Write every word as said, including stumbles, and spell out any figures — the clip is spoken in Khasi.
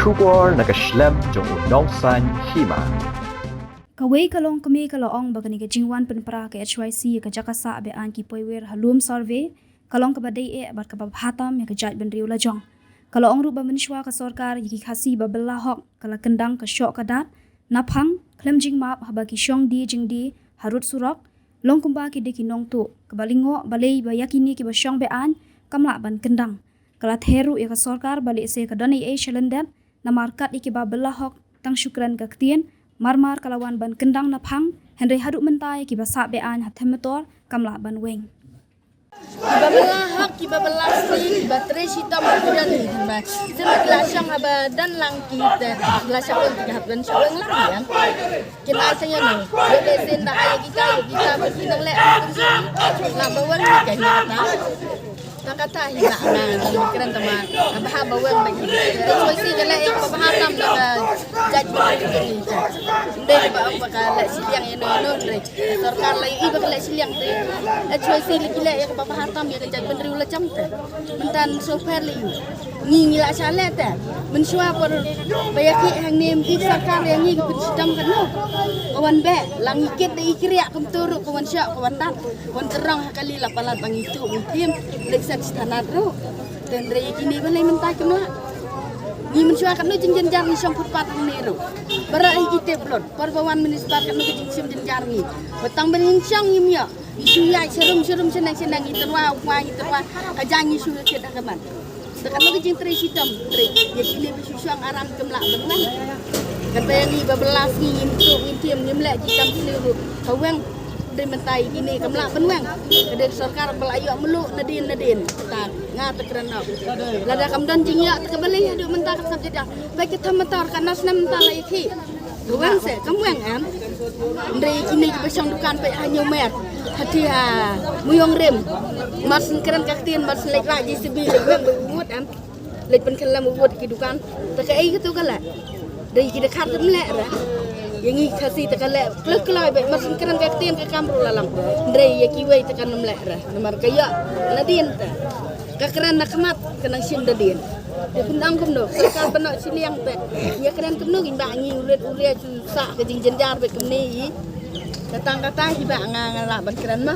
Khubor na ka shlem jong u nongsan hima. Kawei ka longkmie ka la ong ba kane ka jingwan pynpra ka H Y C ïa ka jaka sah be-aiñ ki poiwer ha lum survey ka long kaba dei eh bad kaba bha tam ïa ka jaitbynriew lajong. Ka la ong ruh ba mynshuwa ka sorkar ïa ki Khasi ba bylla hok ka la kyndang ka shoh ka dat, naphang, khlem jingmap haba ki shong die jingdie harud surok, long kumba ki dei ki nongtuh, kaba lyngngoh balei ba ïa kine kiba shong be-aiñ kam lah ban kyndang. Ka la ther ruh ïa ka sorkar ba lehse ka don ei ei sha lyndet, namar kat ïa kiba bylla hok tang shu kren ka ktien, mar mar ka la wan ban kyndang naphang, hynrei haduh mynta ïa kiba sah be-aiñ ha them motor kam lah ban weng. Kiba bylla hok, kiba bylla sli, kiba trei shitom, kiba don hi, kiba shem, kiba la shong haba don lang ki te, kiba la shah weng, kiba hap don shah weng lang ïa. Kin ai sa ïa no. Ïa te sien da ai ïa kita, ïa kita ba ki nang leh. La ba weng ni ka ïa ta. Ta kata hi ba na, na kren ta ma. Ba ha ba weng ba ki. Choi si ka leh ïa ba ha tam da ka jait ba ki ni. Dei ba ba ka leh shiliang ïa no ïa no dei. Sorkar la ïa ba ka leh shiliang te. Choi si leh ki leh ïa ba ha tam ïa ka jait bynriew la jam te. Mynta so pher lei. Ngi ngi la sha leh te. Mynshuwa por ba ïa ki hangne ym ïa sorkar ïa ngi ki pynshitom katno. Ka wan beh, la ngi kit da i kriah kumto ruh ka wan shah, ka wan tat. Ka wan tyrong ha kali la palat ba ngi tuh ngi tim. Leit sat sha thanat ruh. Te hynrei ïa kine balei mynta kim lah. Ngi mynshuwa katno jingjynjar ngi shong footpath hangne ruh. Baroh hi ki tip lut. Por ba wan mynshuwa katno ka jingshim jynjar ngi. Ba tang ba ngi shong ngim ïoh. Ngi shu ïaid sharum sharum shaneng shaneng, ngi tyrwa u kma ngi tyrwa ka jaiñ, ngi shu leit ha ka man. Te katno ka jingtrei shitom, trei ïa kine ba shu shong aram kam lah ban wan. Kata ïa ngi ba bylla sngi ngim tuh ngim tim ngim leh ki kam sniew ruh. Ka weng dei mynta ïa kine kam lah ban weng. Ka dei sorkar ba la ïoh mluh nadien nadien. Ta nga te kren noh. Lada kam don jingïoh te ka balei haduh mynta ka sap jada. Peit ka them motor ka nas nem mynta la ïa ki. Weng se, kam weng em. Hynrei kine kiba shong dukan peit ha New Mer. Hati ha Mawïong Rim. Mar syn kren ka ktien, mar syn leit rah J C B leit weng ba u wut em. Leit pynkhyllem u wut ki dukan. Te kaei katu ka leh. Hynrei ki dkhar te ym leh re. Ïa ngi Khasi te ka leh kloi kloi beit, mar syn kren ka ktien ka kam ruh la lang. Hynrei ïa kiwei te kan ym leh re. Namar ka ïoh nadien te. Ka kren na khmat ka nang shim nadien. Te pynang kumno, sorkar ba noh shiliang beit. Ïa kren kumno, ngi ba ngi u rit u rit sah ka jingjynjar beit kumne i. Ka tang kata hi ba nga nga lah ban kren ma.